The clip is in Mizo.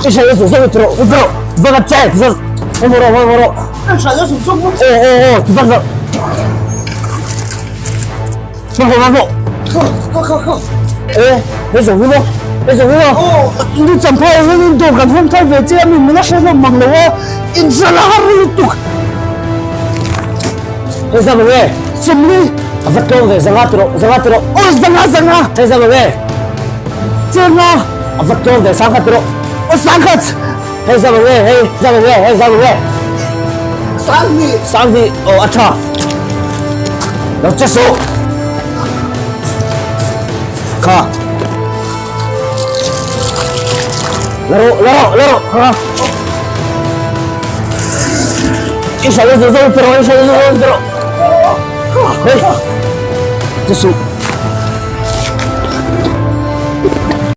I hrilh zuk zuk tawh rawh tawh va ka check zuk va rawh va rawh. Ka hrilh zuk zuk aw aw aw ti vak rawh. Va rawh va rawh. Kha kha kha. E he zo hu lo he zo hu lo. Nu champhai hian in dawr kan hawng thar ve che a mi min a hre hlawm mang lo a in hrilh a har lutuk. He za lo e. Sawmli. A va tlawm ve zanga ti rawh zanga ti rawh. Aw zanga zanga. He za lo e. Chenga. A va tlawm ve sangkhat ti rawh. Aw sangkhat. Hei za lo e hei za lo e hei za lo e. Sanghnih. Sanghnih aw a tha. Lo che suh. Kha. La rawh la rawh la rawh kha. I hrilh zo zo ti rawh i hrilh zo zo ti rawh. Hei. Che suh.